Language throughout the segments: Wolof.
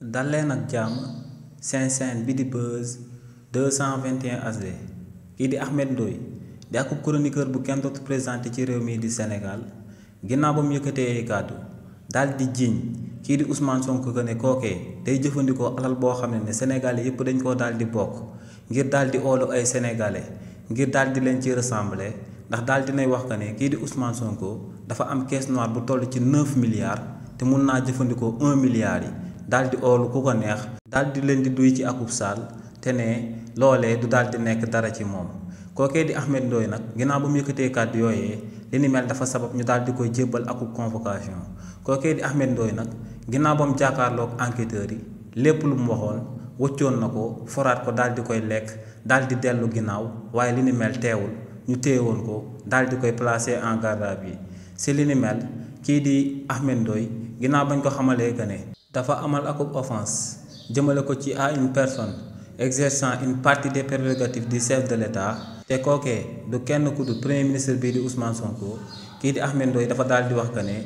dal leen ak jàmm seen chaîne bi di Buzz 221 HD kii di Ahmed Ndoye di ak chroniqueur bu kenn dootu présenté ci réew mi di Sénégal ginnaaw ba mu yëkkatee kàddu daal di jiiñ kii di Ousmane Sonko que ne kookee day jëfandikoo alal boo xam ne Sénégalais yépp dañ koo daal di bokk ngir daal di oolu ay sénégalais ngir daal di leen ci ressembler ndax daal dinay wax que ne kii di Ousmane Sonko dafa am caisse noire bu toll ci 9 milliards te mun naa jëfandikoo 1 milliard yi. daal di oolu ku ko neex daal di leen di duy ci akub saal te ne loolee du daal di nekk dara ci moom kookee di Ahmed Ndoye nag ginnaaw ba mu yëkkatee kàddu yooyee li ni mel dafa sabab ñu daal di koy jébbal akub convocation kookee di Ahmed Ndoye nag ginnaaw ba mu jàkkaarloog enquêteurs yi lépp lu mu waxoon wëccoon na ko foraat ko daal di koy lekk daal di dellu ginnaaw waaye li ni mel teewul ñu téyewoon ko daal di koy placer en garde à vue si li ni mel kii di Ahmed Ndoye ginnaaw bañ ko xamalee que ne dafa amal akub offense jëmale ko ci à une personne exerçant une partie des prérogatives du chef de l'État te kookee du kenn ku du premier ministre bii di Ousmane Sonko kii di Ahmed Ndoye dafa daal di wax que ne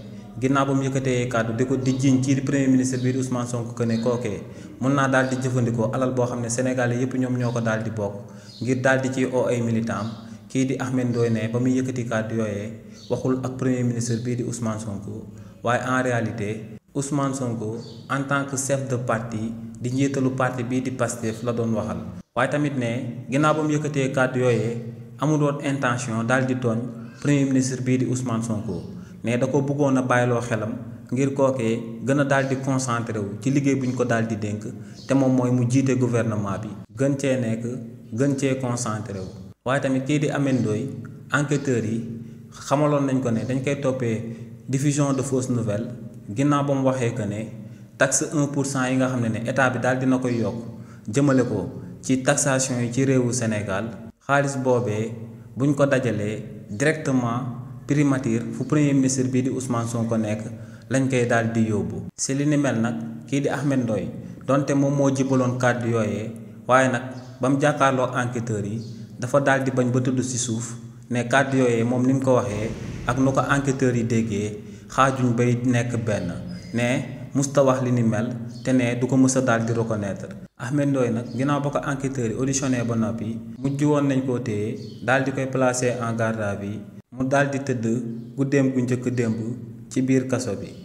ginnaaw ba mu yëkkatee kàddu di ko di jiiñ kii di premier ministre bii di Ousmane Sonko que ne kookee mun naa daal di jëfandikoo alal boo xam ne Sénégalais yépp ñoom ñoo ko daal di bokk ngir daal di ci oo ay militants kii di Ahmed Ndoye ne ba muy yëkkati kàddu yooyee waxul ak premier ministre bii di Ousmane Sonko waaye en réalité Ousmane Sonko en tant que chef de parti di njiitalu parti bii di Pastef la doon waxal waaye tamit ne ginnaaw ba mu yëkkatee kàddu yooyee amul woon intention daal di tooñ premier ministre bii di Ousmane Sonko ne da ko bëggoon a bàyyiloo xelam ngir kookee gën a daal di concentré wu ci liggéey bu ñu ko daal di dénk te moom mooy mu jiite gouvernement bi gën cee nekk gën cee concentré wu. waaye tamit kii di Ahmed Ndoye enquêteurs yi xamaloon nañ ko ne dañ koy toppee diffusion de fausses nouvelles. ginnaaw ba mu waxee que ne taxe 1% yi nga xam ne état bi daal dina koy yokk jëmale ko ci taxation yi ci réewu Sénégal xaalis boobee buñ ko dajalee directement primature fu premier ministre bii di Ousmane Sonko nekk lañ koy daal di yóbbu. si li ni mel nag kii di Ahmed Ndoye donte moom moo jibaloon kàddu yooyee waaye nag ba mu jàkkaarloo enquêteurs yi dafa daal di bañ ba tudd si suuf ne kàddu yooyee moom ni mu ko waxee ak nu ko enquêteurs yi déggee. xaajuñ bay nekk benn ne musta wax li ni mel te ne du ko mës a daal di reconnaître Ahmed Ndoye nag ginnaaw ba ko enquêteurs yi auditionné ba noppi mujj woon nañ koo téye daal di koy placer en garde à vue mu daal di tëdd guddeem gu njëkk démb ci biir kaso bi.